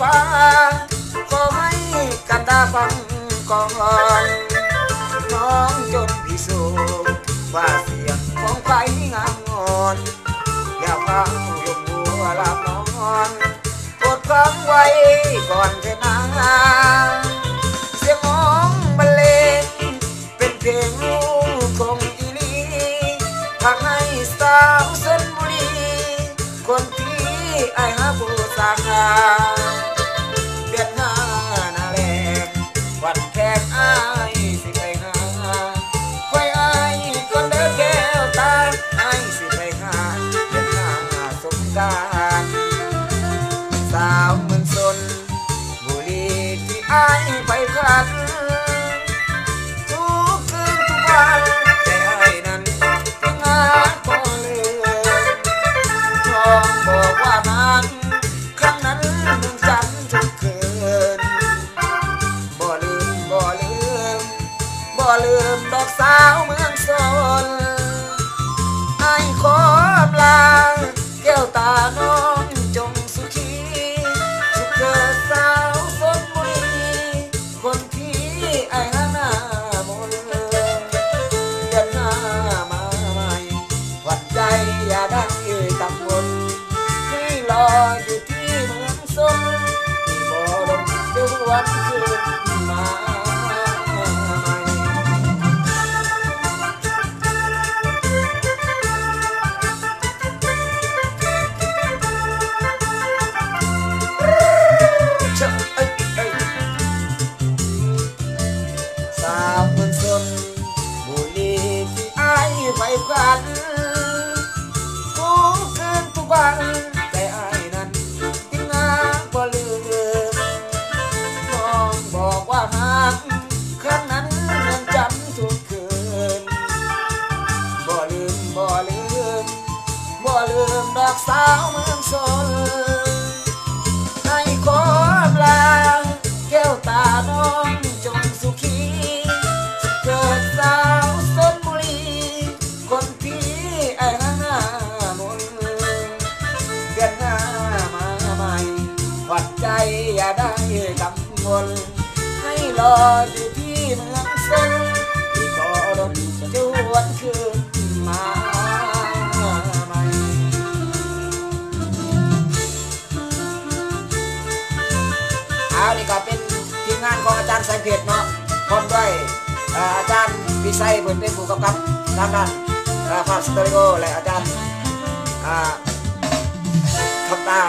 ປາ ຂໍໃຫ້ກັນດາຟັງກ່ອນ ນ້ອງຈົນພິສູດວ່າສຽງຂອງໃຜງາມງອນ ຢ່າພາວລົງຫົວລາບນອນ ກົດຟັງໄວ້ກ່ອນເທີນາ ສຽງຮ້ອງບັນເລງ ເປັນເພງລູກທົ່ງອີ່ຫຼີ ຝາກໃຫ້ສາວຊົນບຸລີ ຄົນທີ່ອ້າຍຮັກບູຊາ ເດືອນຫ້າໜ້າແລ້ງ ວັນແຂກອ້າຍຊິໄປຫາ ຄອຍອ້າຍກ່ອນເດີແກ້ວຕາ ອ້າຍຊິໄປຫາ ເດືອນຫ້າສົງການ ສາວເມືອງຊົນ ບຸລີທີ່ອ້າຍໃຝ່ຝັນ ທຸກຄືນທຸກວັນ ແຕ່ອ້າຍນັ້ນຍັງຫາບໍ່ລືມ ນ້ອງບອກວ່າຮັກ ຄັ້ງນັ້ນເມືອງຈັນທຸກຄືນ ບໍ່ລືມ ບໍ່ລືມ ບໍ່ລືມດອກສາວເມືອງຊົນ ອ້າຍຂໍອຳລາ ແກ້ວຕານ້ອງຈົ່ງສຸຂີ ສຸກເທີດສາວຊົນບຸລີ ຄົນທີ່ອ້າຍຫາໜ້າມົນ ເດືອນໜ້າມາໃໝ່ ຂວັນໃຈຢ່າໄດ້ກັງວົນ ໃຫ້ລໍຢູ່ທີ່ເມືອງຊົນ ທີ່ບໍ່ດົນຈະຫວນຄືນມາໃໝ່. ສາວເມືອງຊົນບຸລີທີ່ອ້າຍໃຝ່ຝັນ ທຸກຄືນທຸກວັນ ແຕ່ອ້າຍນັ້ນ ຍັງຫາບໍ່ລືມ ນ້ອງບອກວ່າຮັກ ຄັ້ງນັ້ນຍັງຈຳທຸກຄືນ ບໍ່ລືມ ບໍ່ລືມ ບໍ່ລືມດອກສາວເມືອງຊົນ ໃຫ້ຂໍອຳລາ ແກ້ວຕານ້ອງຈົ່ງສຸຂີ ເກີດສາວຊົນບຸລີ ຄົນທີ່ອ້າຍຫາໜ້າມົນ ເດືອນໜ້າມາໃໝ່ ຂວັນໃຈຢ່າໄດ້ກັງວົນ ໃຫ້ລໍຢູ່ທີ່ເມືອງຊົນ ອີກບໍ່ດົນຈະຫວນຄືນມາໃໝ່. ອ້າວ ນີ້ກໍເປັນທີມງານຂອງອາຈານແສງເພັດເນາະ ພ້ອມດ້ວຍ ເອີ ອາຈານວິໄຊ ເພິ່ນເປັນຜູ້ກຳກັບທາງດ້ານ ເອີ ພາບສະເຕີຣີໂອ ແລະ ອາຈານ ເອີ ຄຳຕາ